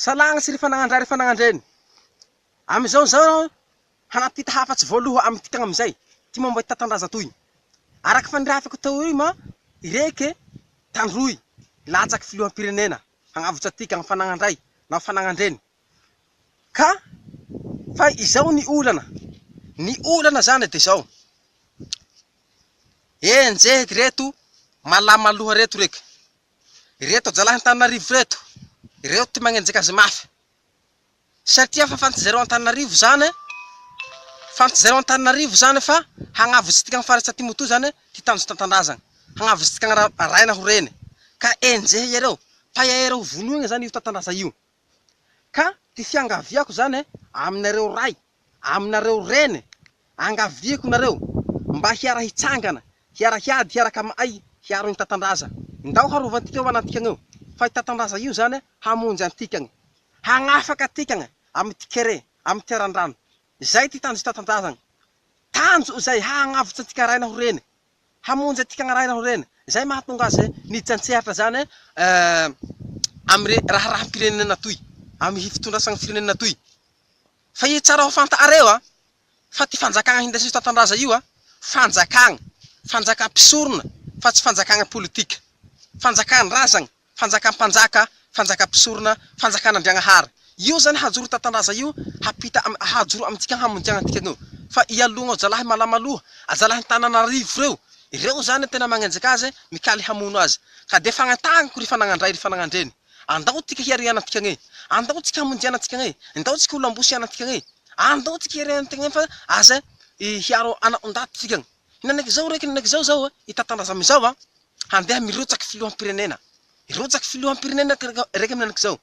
Salagnitsy ry fanagnan-dray ry fanagnan-dreny. Amizao zao hanampita hafatsy voaloha amintikagna amizay ty momba ty tantandraza toy. Araka fa nirehafiko teo io ma ireke tandroy latsaky filoham-pirenena hagnavotsy antika am fanagnan-dray naho fanagnan-dreny. Ka fa izao ny olana, ny olana zany de zao, enjehy reto malama loha reto reke, ireto ajalahy Antananarivo reto, ireo ty magnenjeka azy mafy. Satria fa fantatr'izareo Antananarivo zany, fantatr'izareo Antananarivo zany fa hagnavotsy ny faritra atimo toy zany ty tanjo tantandrazana, hagnavotsy ny raina ho reny, ka enjehy iareo, paia iareo ho vonoina zany io tantandraza io. Ka ty fiangaviako zany aminareo ray, aminareo reny, angaviako nareo mba hiara hitsangana, hiara hiady hiaraka ama'ay hiaro ny tantandraza. Ndao harovantika io anantikagna io, fa i tantandraza io zany hamonjy antikagna. Hagnafaka antikagna amy ty kere, amy ty arandrano. Zay ty tanjo tantandraza. Tanjo zay hagnavotsy antika ray naho reny. Hamonjy antikagna ray naho reny. Zay mahatonga azy niditra an-tsehatra zany amy re raharaham-pirenena toy, amy fitondrasagny firenena toy. Fa i tsara ho fanta'areo a, fa ty fanjakagna hindesy tantandraza io a, fanjakagna, fanjakam-pisorona fa tsy fanjakagna politika. Fanjakan-drazagna. Fanjakam-panjaka, fanjakam-pisorona, fanjakan'Andriagnahary. Io zany hajoro tantandraza io hapita am hajoro amintsika hamonjiagna antika io. Fa ialogna ajalahy malama loha, ajalahy Antananarivo reo, ireo zany tena magnenjeka azy, mikaly hamono azy. Ka de fagnatagnako ry fanagnandray ry fanagnandreny, andao tika hiariana antika gne, andao tsika hamonjiana antika gne, ndao tsika ho lambosy anantika gne, andao tsika hiariana antika gne fa aza hiaro ana ondaty tsika. Hinanak'izao reke hinanak'izao zao i tantandraza amizao a. Handeha mirotsaky filoham-pirenena. Hirotsaky filoham-pirenena reke amin'izao.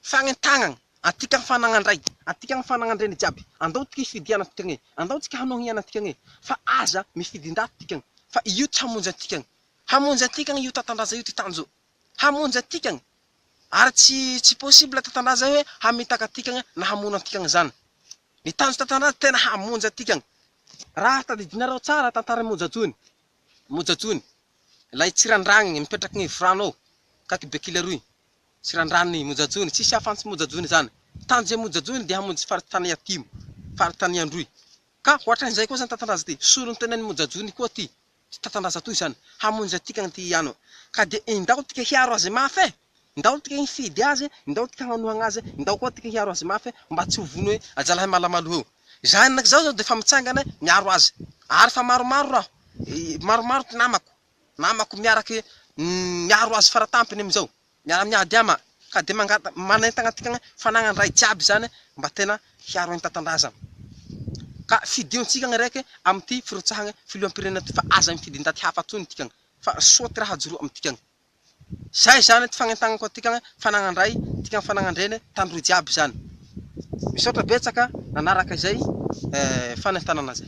Fagnentagnana antika ny fanagnan-dray, antika ny fanagnan-dreny jiaby. Andao tika hifidy anantikagne, andao tsika hanohy anantikagne. Fa aza mifidy ndaty tikagne, fa io tsy hamonjy antikagne. Hamonjy antikagne io tantandraza io ty tanjo. Hamonjy antikagne. Ary tsy tsy possible tantandraza hoe hamitaka antikagne na hamono antikagne zany. Ny tanjo tantandraza tena hamonjy antikagne. Raha tadidinareo tsara tantaran'i Mojajony. Mojajony, ilay tsirandragny mipetraky gny rano ao, akaiky Bekileroy. Tsirandrano Mojajony, tsisy afantsy Mojajony zany. Tanjona Mojajony dia hamonjy faritany atimo, faritany Androy. Ka hoatran'izay koa zany tantandraza ty, solontenan'i Mojajony koa ty, ty tantandraza toy zany, hamonjy antikagny ty ano. Ka dia indao tika hiaro azy mafy e! Ndao tika hifidy azy, ndao tika hanohagna azy, ndao koa tika hiaro azy mafy mba tsy ho vonoe ajalahy malamalo eo. Za zaho zao defa mitsangana miaro azy ary fa maromaro raho, maromaro ty namako, namako miaraky miaro azy faratampony amizao, miara miady ama ka de mangata manentagna antika fanagnan-dray jiaby zany mba tena hiaro ny tantan-drazana. Ka fidiontsika ny raiky amity firotsahagna filoham-pirenena ty fa aza mifidy ndaty hafa tsony tikagna fa soa ty raha ajoro amintikagna. Zay zany ty fagnentagnako antika fanagnan-dray, tika fanagnan-dreny, tandroy jiaby zany. Misaotra betsaka nanaraka izay fanentanana zay.